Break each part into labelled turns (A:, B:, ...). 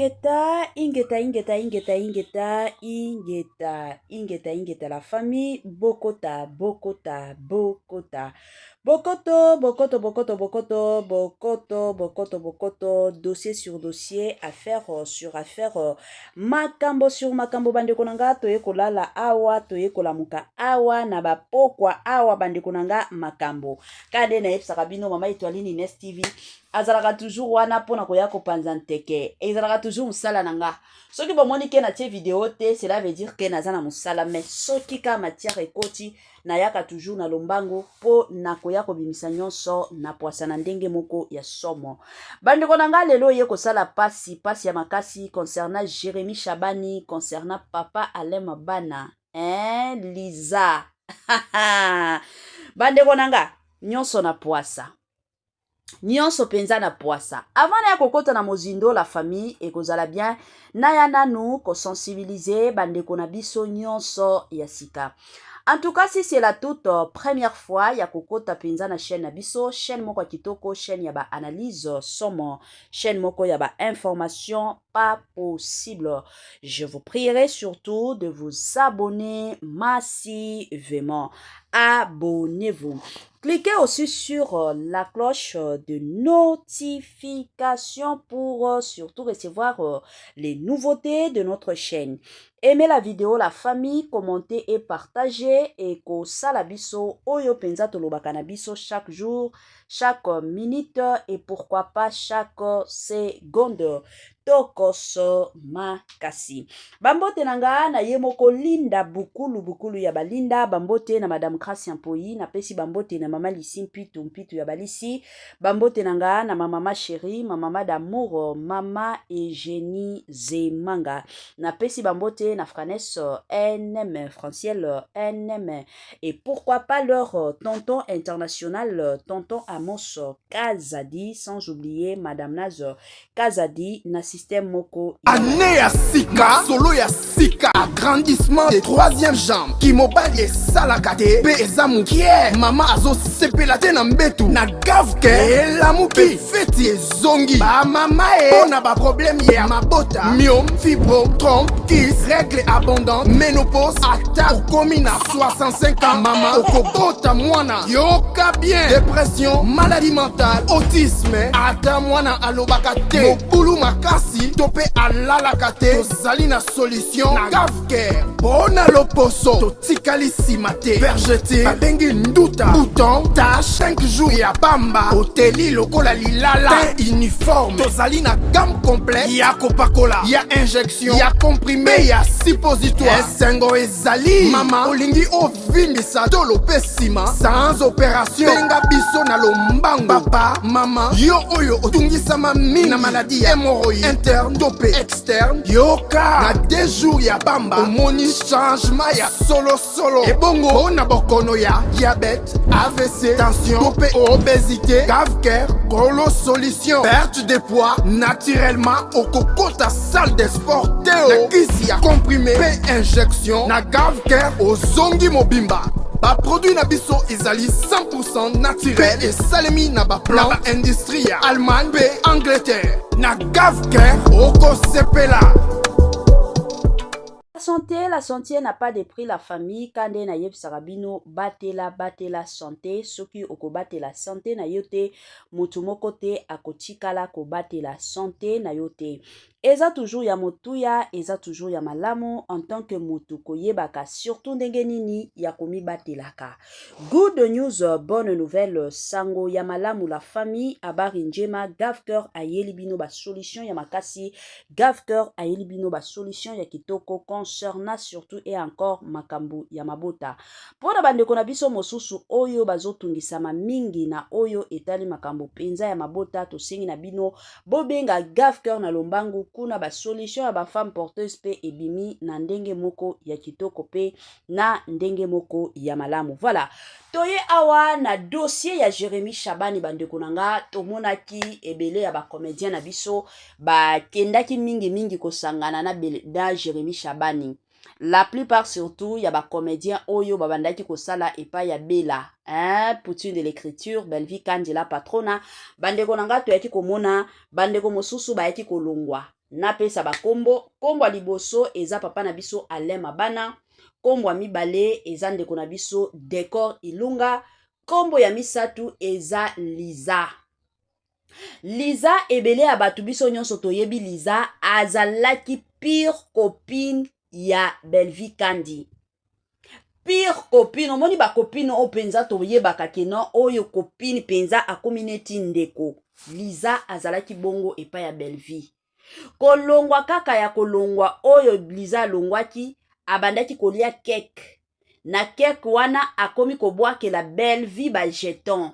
A: Ingeta, ingeta, ingeta, ingeta, ingeta, ingeta, ingeta, ingeta, la famille, bokota, bokota, bokota. Bokoto, bokoto, bokoto, bokoto, bokoto, bokoto, bokoto, dossier sur dossier, affaire sur affaire, makambo sur makambo, bandeko na nga, toye kolala awa, toye kolamuka awa, na bapokwa awa, bandeko na nga, makambo. Kande nayebisaka bino, Mama Etoiline Ines TV, azalaka toujours wana mpona koya kopanza nteke. Ezalaka toujours mosala na nga. Soki bomoni ke natie video te, cela veut dire ke naza na mosala, mais soki ka matière ekoti, nayaka toujours na lombango mpo na koya kobimisa nyonso na pwasa na ndenge moko ya somo. Bandeko na nga, lelo oye kosala pasi, pasi ya makasi concernant Jérémy Shabani, concernant papa Alain Mabana, hein, Liza. Bandeko na nga, nyonso na pwasa, nyonso mpenza na pwasa. Avant naya kokɔta na mozindo, la famille, ekozala bien naya nanu kosensibiliser bandeko na biso nyonso ya sika. En tout cas, si c'est la toute première fois ya kokota mpenza na chaîne na biso, chaîne moko ya kitoko, chaîne ya baanalyse somo, chaîne moko ya bainformation pas possible, je vous prierai surtout de vous abonner massivement. Abonnez-vous. Cliquez aussi sur la cloche de notification pour surtout recevoir les nouveautés de notre chaîne. Aimez la vidéo, la famille, commentez et partagez et kosala biso oyo penza tolobaka na biso chaque jour, chaque minute et pourquoi pas chaque seconde. Tokoso makasi. Bambote na nga na ye moko Linda Bukulu, Bukulu ya balinda. Bambote na Madame Gracia Mpoi, napesi bambote na Mama Lisi Mpitu, Mpitu ya balisi. Bambote na nga na mama chérie, ma mama d'amour, Mama Eugénie Zemanga. Napesi bambote na Franes NM, Franciel NM et pourquoi pas leur tonton international, tonton Amos Kazadi, sans oublier Madame Naz Kazadi na système moko.
B: Année ya sika, solo ya sika, agrandissement de troisième jambe, kimobali esalaka te mpe eza mokie, mama azosepela te na mbetu, na Gavke elamuki, feti ezongi bamama e mpo na baproblème ya mabota, myome, fibrome, trompe, kyste, règle abondante, ménopause, ata okomi na 65 ans, mama okobota mwana, yoka bien, dépression, maladie mentale, autisme, ata mwana alobaka te, mobulu makasi to mpe alalaka te, tozali na solution na Gavcare. Mpo na loposo, totikali nsima te. Vergeture babengi nduta, bouton, tache, 5 jours ya pamba, oteli lokola lilala, teint uniforme. Tozali na gamme complète ya kopakola, ya injection, ya comprimé, ya suppositoire. Esengo ezali, mama olingi ovimbisa tolo mpe nsima sans opération, benga biso na lombango. Papa, mama, yo oyo otungisama mingi na maladie ya hémorroïde interne to mpe externe, yoka, na 2 jours ya pamba omoni changement ya solosolo. Ebongo mpo na bokono ya diabète, AVC, tension to mpe obésité, Gavcare kolo solution. Perte de poids naturellement, okokota salle de sport te o, na kisi ya comprimé mpe injection, na Gavcare ozongi mobimba. Baproduit na biso ezali 100 naturel mpe esalemi na baplante na baindustrie ya Allemagne mpe Angleterre. Na Gavcare okosepela.
A: La santé, la santé n'a pas de prix, la famille. Kande nayebisaka bino, batela, batela santé. Soki okobatela santé na yo te, motu moko te akotikala kobatela santé na yo te. Eza toujours ya motuya, eza toujours ya malamu en tant que motu koyebaka surtout ndenge nini ya komibatelaka. Good news, bonne nouvelle, sango ya malamu, la famille, habari njema. Gavcare ayeli bino basolution ya makasi. Gavcare ayeli bino basolution ya kitoko concernant surtout et encore makambo ya mabota. Mpona bandeko na biso mosusu oyo bazotungisama mingi na oyo etali makambo mpenza ya mabota, tosengi na bino bobenga Gavcare na lombangu. Kuna basolution ya bafemme porteuse mpe ebimi na ndenge moko ya kitoko mpe na ndenge moko ya malamu. Voilà, toye awa na dossier ya Jérémi Shabani. Bandeko na nga, tomonaki ebele ya bacomédien na biso bakendaki mingimingi kosangana na Jérémi Shabani, la plupart surtout ya bacomédien oyo babandaki kosala epai ya Bela, hein, Poutine de l'écriture, Belvi Kandila Patrona. Bandeko na nga, toyaki komona bandeko mosusu bayaki kolongwa. Napesa bakombo. Kombo ya liboso eza papa na biso Alain Mabana. Kombo ya mibale eza ndeko na biso Decor Ilunga. Kombo ya misato eza Liza. Liza, ebele ya bato biso nyonso toyebi Liza azalaki pire copine ya Bellevue Kandi. Pire copine, omoni bacopine oyo mpenza toyebaka que non, oyo copine mpenza akomi neti ndeko. Liza azalaki bongo epai ya Bellevue. Kolongwa kaka ya kolongwa oyo Liza alongwaki, abandaki kolia keke. Na keke wana akomi kobwakela Bellevue bajeton.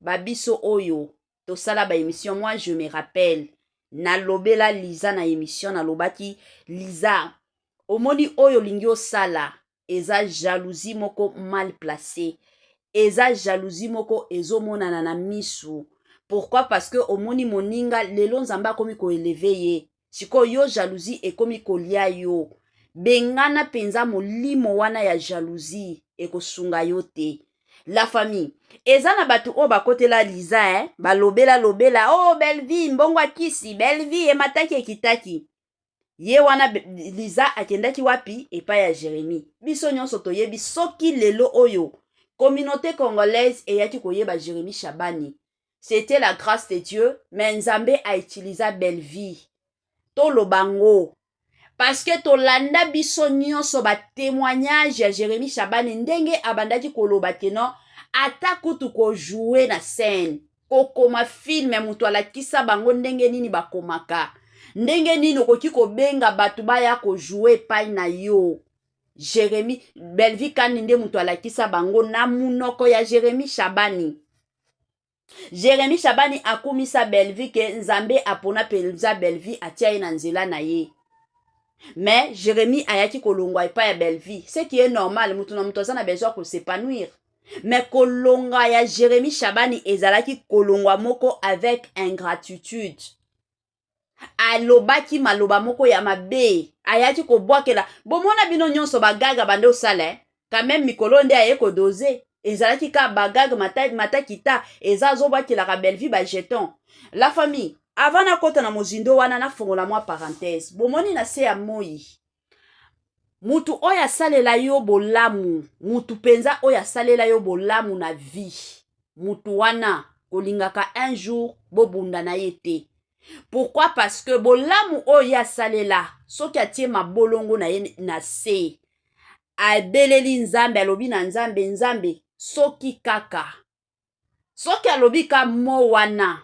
A: Babiso oyo tosala baémission, moi je me rappelle, nalobela Liza na émission, nalobaki: "Liza, omoni oyo olingi osala eza jalousie moko mal placé, eza jalousie moko ezomonana na misu. Pourquoi? Parce que omoni moninga lelo Nzambe akomi koélever ye, sikoyo yo jalousie ekomi kolia yo. Bengana mpenza molimo wana ya jalousie, ekosunga yo te." La famille, eza na bato oyo bakotela Liza, eh? Balobela lobela: "Oh, Bellevue mbongo akisi Bellevue emataki ekitaki." Ye wana Liza akendaki wapi? Epai ya Jérémi. Biso nyonso toyebi, soki lelo oyo communauté congolaise eyaki koyeba Jérémi Shabani, c'était la grâce de Dieu, mais Nzambe autiliza Bellevue. Toloba ngo parce que tolanda biso nyonso batémoignage ya Jérémi Shabani, ndenge abandaki koloba que non, ata kutu kojouer na scène, kokoma film, moto alakisa bango ndenge nini bakomaka, ndenge nini okoki kobenga bato baya kojouer epai na yo. Jérémi, Bellevue Kandi nde moto alakisa bango na munoko ya Jérémi Shabani. Jérémi Shabani akumisa Bellevue que Nzambe apona mpenza Bellevue, atia ye na nzela na ye. Mais Jérémi ayaki kolongwa epai ya Bellevue, ce qui est normal, moto na moto aza na besoin kos'épanouir. Mais kolongwa ya Jérémi Shabani ezalaki kolongwa moko avec ingratitude. Alobaki maloba moko ya mabe, ayaki kobwakela. Bomona bino nyonso bagaga bande osala, eh? Quand même mikolo nde aye kodoser, ezalaki ka bagags mata, mata kita, eza azobwakelaka Bellevue bajeton. La famille, avant nakɔta na mozindo wana, nafongola mwa parenthèse. Bomoni na se ya moi, mutu oyo asalela yo bolamu, mutu mpenza oyo asalela yo bolamu na vie, mutu wana kolingaka un jour bobunda na ye te. Pourquoi? Parce que bolamu oyo ye asalela, soki atie mabolongo na ye na se, abeleli Nzambe, alobi na Nzambe: "Nzambe, soki kaka", soki alobi ka mo wana,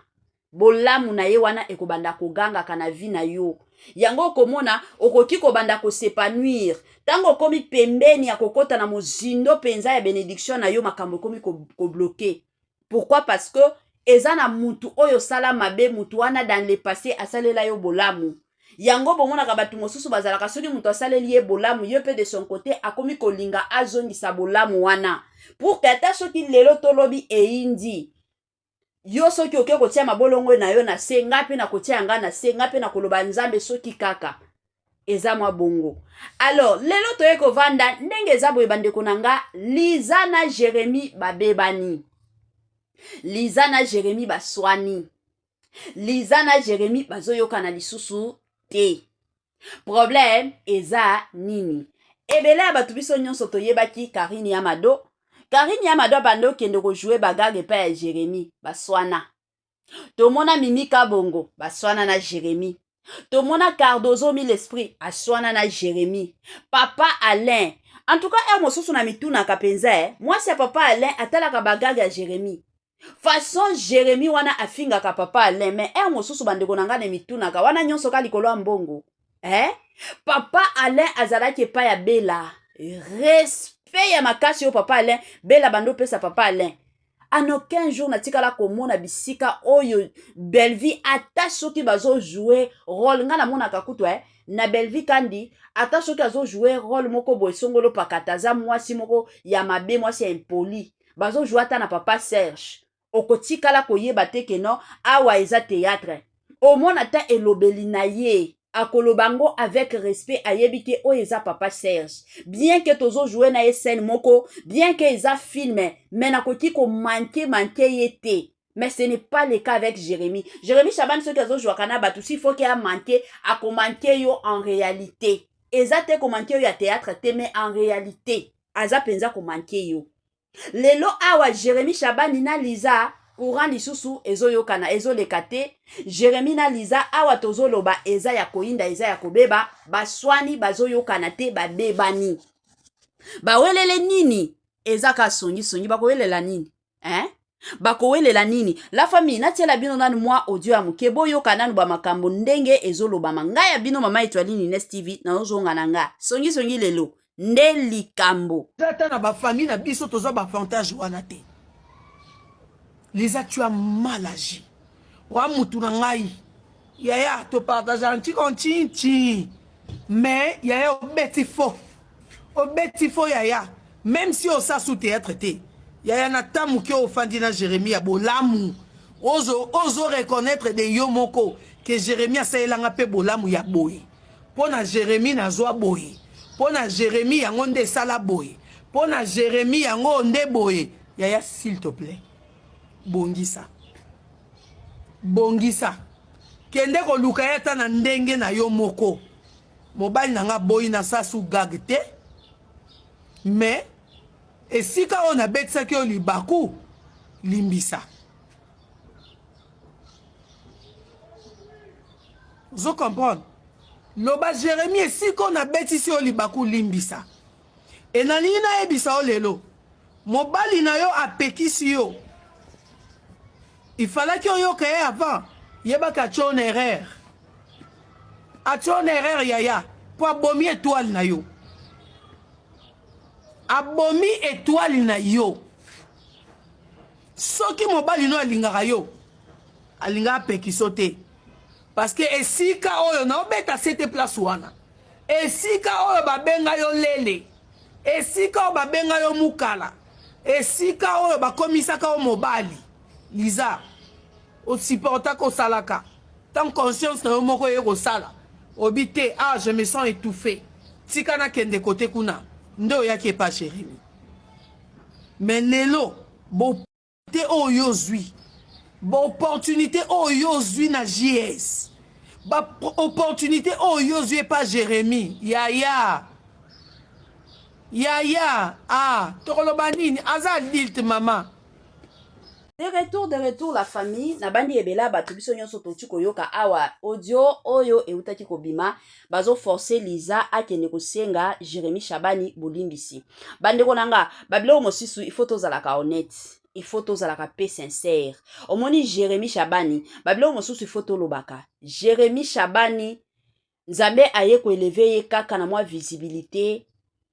A: bolamu na ye wana ekobanda kogangaka na vie na yo. Yango okomona okoki kobanda kos'épanouir. Ntango okomi pembeni ya kokɔta na mozindo mpenza ya bénédiction na yo, makambo ekomi kobloquer. Pourquoi? Parce que eza na mutu oyo osala mabe, mutu wana dans le passé asalela yo bolamu. Yango bomonaka bato mosusu bazalaka, soki moto asaleli ye bolamu, ye mpe de son côté akomi kolinga azongisa bolamu wana, pour que ata soki lelo tolobi eyindi yo, soki oke kotia mabolongo na yo na se, ngai mpe nakotia yanga na se, ngai mpe nakoloba: "Nzambe, soki kaka." Eza mwa bongo. Alors lelo toye kovanda ndenge eza boye, bandeko na nga, Liza na Jérémi babebani, Liza na Jérémi baswani, Liza na Jérémi bazoyokana lisusu te. Problème eza nini? Ebele ya bato, biso nyonso toyebaki Karine ya Mado. Karine ya Mado abanda okende kojouer bagags epai ya Jérémi, baswana. Tomona Mimi Kabongo baswana na Jérémi, tomona Cardozo Mille Esprit aswana na Jérémi, papa Alain. En tout cas, heure mosusu na mitunaka mpenza, e mwasi ya papa Alain atalaka bagags ya Jérémi, façon Jérémi wana afingaka papa Alain. Mais heure mosusu, bandeko na ngai, na mitunaka wana nyonso ka likolo ya mbongo, eh? Papa Alain azalaki epai ya Bela, respect ya makasi oyo papa Alain, Bela bando opesa papa Alain. En aucun jour natikala komona bisika oyo Bellevue, ata soki bazojouer rôle, ngai namonaka kutu, eh, na Bellevue Kandi, ata soki azojouer rôle moko boye songolo pakata, aza mwasi moko ya mabe, mwasi ya impoli, bazojouer ata na papa Serge, okotikala koyeba te que non, awa eza théâtre. Omona ata elobeli na ye, akoloba ngo avec respect, ayebi que oyo eza papa Serge, bien que tozojouer na ye scène moko, bien que eza film, mais nakoki komanquer manquer ye te. Mais ce n'est pas le cas avec Jérémie. Jérémie Chaban, soki azozwaka na bato, s'il faut que amanke, akomanke yo en réalité. Eza te komanke yo ya théâtre te, mais en réalité aza mpenza komanke yo. Lelo awa Jérémie Chabani na Liza, courant lisusu ezoyokana, ezoleka te. Jérémie na Liza awa tozoloba eza ya koyinda, eza ya kobeba. Baswani, bazoyokana te, babebani. Bawelele nini? Eza ka songisongi. Bakowelela nini, eh? Bakowelela nini? La famille, natiela bino nanu mwa audio ya moke, boyoka nanu bamakambo ndenge ezolobama. Ngai ya bino mama Etoile Ines TV, nazozonga na nga songisongi lelo nde likambo.
C: Ata na bafamille na biso toza baavantage wana te. Liza, tu as mal agi. Wa mutu na ngai, yaya, topartage ntiko ntinti, mais yaya, obeti faux, obeti faux, yaya. Même si osa sous théâtre te, yaya, na ta moke ofandi na Jérémie ya bolamu, ozo, ozo reconnaître de yo moko ke Jérémie asalelanga mpe bolamu ya boye. Mpo na Jérémie nazwa boye, mpo na Jérémie yango nde esala boye, mpo na Jérémie yango nde boye. Yaya, s'il te plaît, bongisa, bongisa, kende koluka ye ata na ndenge na yo moko. Mobali na nga boyi na sasu gag te, mais esika oyo nabetisaki yo libaku, limbisa. Ozo comprendre? Loba: "Jérémie, esika oyo nabetisi yo libaku, limbisa." E nalingi nayebisa yo lelo, mobali na yo apekisi yo, ifalaki oyoka ye avant. Yebaka atio na erreur, atio na erreur, yaya, mpo abomi étoile na yo, abomi étoile na yo. Soki mobali no alingaka yo, alingaka apekiso te, parce que esika oyo naobeta sete, place wana, esika oyo babenga yo lele, esika oyo babenga yo mukala, esika oyo bakomisaka yo mobali, Liza, osupportaka, osalaka. Tant conscience na yo moko eye kosala, obi te: "Ah, je me sens étouffé, tika nakende kote kuna." Nde oyaki epa Jérémi. Mais lelo bote oyo ozwi, baopportunité oyo ozwi na JS, baopportunité oyo ozwi epa Jérémi, yaya, yaya, ah, tokoloba nini? Aza adulte, mama.
A: De retour, de retour, la famille. Nabandi ebele ya bato, biso nyonso touti koyoka awa audio oyo eutaki kobima. Bazoforce Liza akende kosenga Jérémi Shabani bolimbisi. Bandeko na nga, babiloko mosusu il faut tozalaka honnête, il faut tozalaka mpe sincère. Omoni Jérémi Shabani, babiloko mosusu il faut tolobaka. Jérémi Shabani, Nzambe aye koélever ye kaka na mwa visibilité,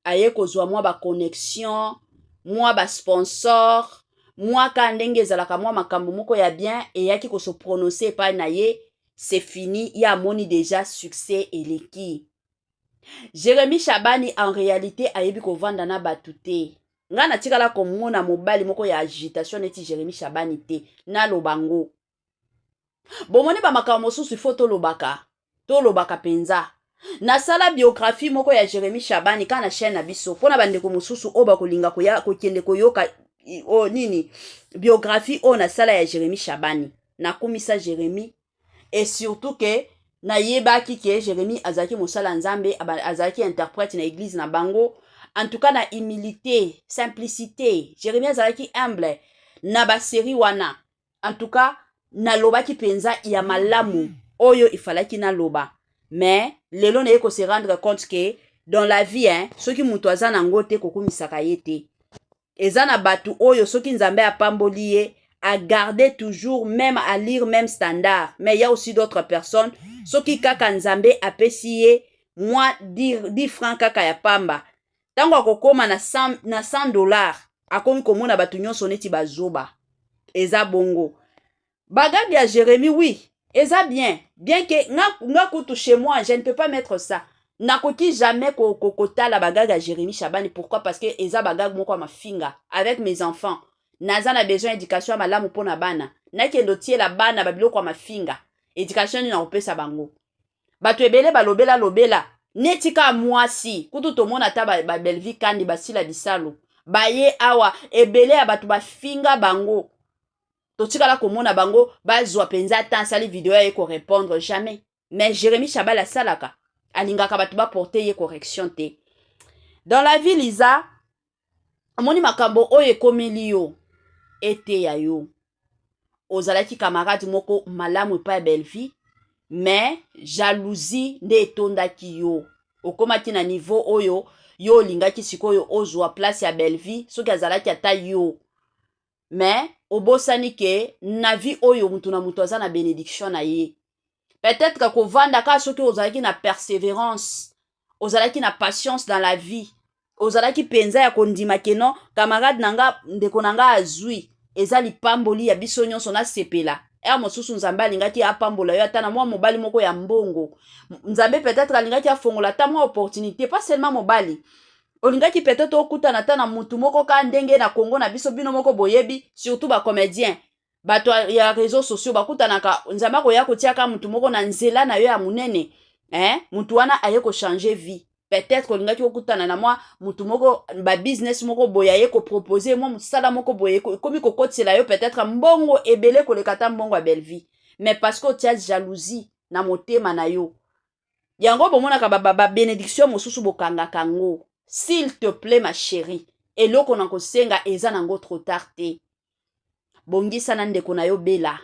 A: aye kozwa mwa baconnexion, mwa basponsor, mwa ka ndenge ezalaka, mwa makambo moko ya bien eyaki kose prononcer epai na ye. C'est fini, ye amoni déjà succès eleki. Jérémi Shabani, en réalité, ayebi kovanda na bato te. Ngai natikala komona mobali moko ya agitation neti Jérémi Shabani te. Naloba ngo, bomoni bamakambo mosusu ifo tolobaka, tolobaka mpenza. Nasala biographie moko ya Jérémi Shabani kaka na chaîne na biso, mpona bandeko mosusu oyo bakolinga kokende koyoka oyo nini, biographie oyo nasala ya Jérémi Shabani. Nakumisa Jérémi, et surtout ke nayebaki ke Jérémi azalaki mosala Nzambe, azalaki interprète na église na bango. En tout cas, na humilité, simplicité, Jérémi azalaki humble na basérie wana. En tout cas, nalobaki mpenza ya malamu oyo ifalaki naloba. Mais lelo naye kose rendre compte ke dans la vie, hein, soki moto aza nango te, kokumisaka ye te. Eza na bato oyo soki Nzambe apamboli ye, agarder toujours même à lire même standard. Mais il y a aussi d'autres personnes, soki kaka Nzambe apesi ye mwa 10 francs kaka ya pamba, ntango akokóma na 100 $, akomi komona bato nyonso neti bazoba. Eza bongo. Bagag ya Jérémie, oui, eza bien, bien que nga, nga kutu chez moi, je ne peux pas mettre ça. Nakoki jamais kotala bagag ya Jérémie Chabani. Pourquoi? Parce que eza bagag moko ya mafinga. Avec mes enfants, naza na besoin éducation ya malamu mpo na bana. Nakende otiela bana babiloko ya mafinga, éducation nini nakopesa bango? Bato ebele balobela lobela neti ka mwasi kutu. Tomona ata babelvi kandi basila bisalo baye awa, ebele ya bato bafinga bango. Totikala komona bango bazwa mpenza ata asali video aye korépondre jamais. Mais Jérémy Chabal asalaka, alingaka bato baporte ye correction te. Dans la vie, Liza, omoni makambo oyo ekomeli yo, eteya yo. Ozalaki camarade moko malamu epai ya Bellevie, mais jalousie nde etondaki yo. Okomaki na niveau oyo yo olingaki sikoyo ozwa place ya Bellevie soki azalaki ata yo. Mais obosani ke na vie oyo, mutu na mutu aza na bénédiction na ye. Peut-être kovanda kaka, soki ozalaki na persévérance, ozalaki na patience dans la vie, ozalaki mpenza ya kondima ke non, camarade na nga, ndeko na nga azwi, eza lipamboli ya biso nyonso, nasepela. Ere mosusu Nzambe alingaki apambola yo ata na mwa mobali moko ya mbongo. Nzambe peut-être alingaki afongola ata mwa opportunité, pas seulement mobali. Olingaki peut-être okutana ata na mutu moko ka ndenge na Kongo na biso, bino moko boyebi, surtout bacomédien, bato ya réseaux sociaux bakutanaka. Nzambe akoya kotiaka mutu moko na nzela na yo ya monene, eh? Mutu wana aye kochanger vie. Peut-être olingaki okutana na mwa mutu moko, babusiness moko boye, aye kopropose mwa mosala moko boye, ekomi kokotisela yo peut-être mbongo ebele koleka ata mbongo ya Bellevie. Mais parce que otia jalousie na motema na yo, yango bomonaka babénédiction ba, ba mosusu bokangaka yango. S'il te plaît, ma chérie, eloko na kosenga, eza nango trop tard te. Bongisa na ndeko na yo Bela,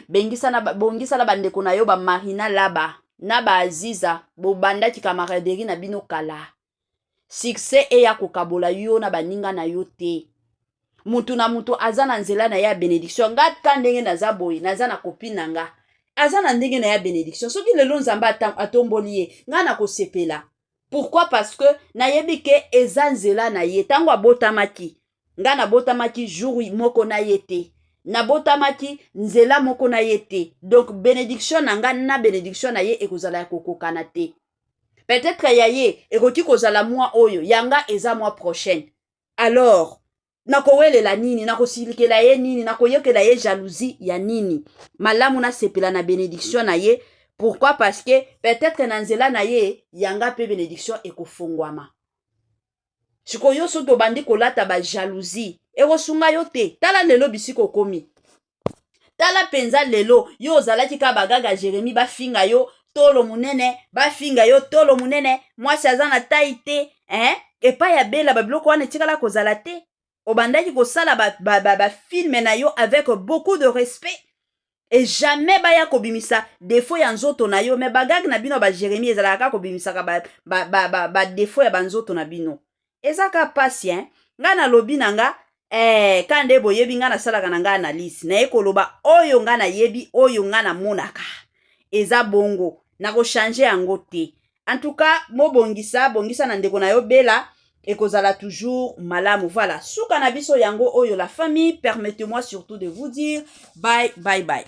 A: bongisa na bandeko na yo bamarina laba na baaziza. Bobandaki camaraderie na bino kala. Succès eya kokabola yo na baninga na yo te. Mutu na mutu aza na nzela na ye ya bénédiction. Nga ka ndenge naza boye, naza na copine na nga, aza na ndenge na ye ya bénédiction. Soki lelo Nzambe atomboli ye, nga na kosepela. Pourquoi? Parce que nayebi ke eza nzela na ye. Ntango abotamaki, nga nabotamaki jour moko na ye te, nabotamaki nzela moko na ye te. Donc bénédiction na nga na bénédiction na ye ekozala ya kokokana te. Peut-être ya ye ekoki kozala mwa oyo, ya nga eza mwa prochaine. Alors nakowelela nini? Nakosilikela ye nini? Nakoyokela ye jalousie ya nini? Malamu nasepela na bénédiction na ye. Pourquoi? Parce que peut-être na nzela na ye, yanga mpe bénédiction ekofungwama. Sikoyo soki obandi kolata bajalousie, ekosunga yo te. Tala lelo bisika okomi. Tala mpenza lelo, yo ozalaki kaka bagaga Jérémi, bafinga yo tolo monene, bafinga yo tolo monene, mwasi aza na tai te, eh? Epai ya Bela, babiloko wana etikala kozala te. Obandaki kosala bafilme ba, ba, ba na yo avec beaucoup de respect et jamais baya kobimisa défaut ya nzoto na yo. Mais bagage na bino baJérémi ezalaka kaka kobimisaka badéfaut ba, ba, ba ya banzoto na bino. Eza ka pasi, hein? Ngai nalobi na nga, ka nde boyebi ngai nasalaka na ngai analyse, naye koloba oyo ngai nayebi, oyo ngai namonaka eza bongo, nakochanger yango te. En tout cas, mobongisa, bongisa na ndeko na yo Bela, ekozala toujours malamu. Voilà, suka na biso yango oyo, la famille. Permettez-moi surtout de vous dire bye bye bye.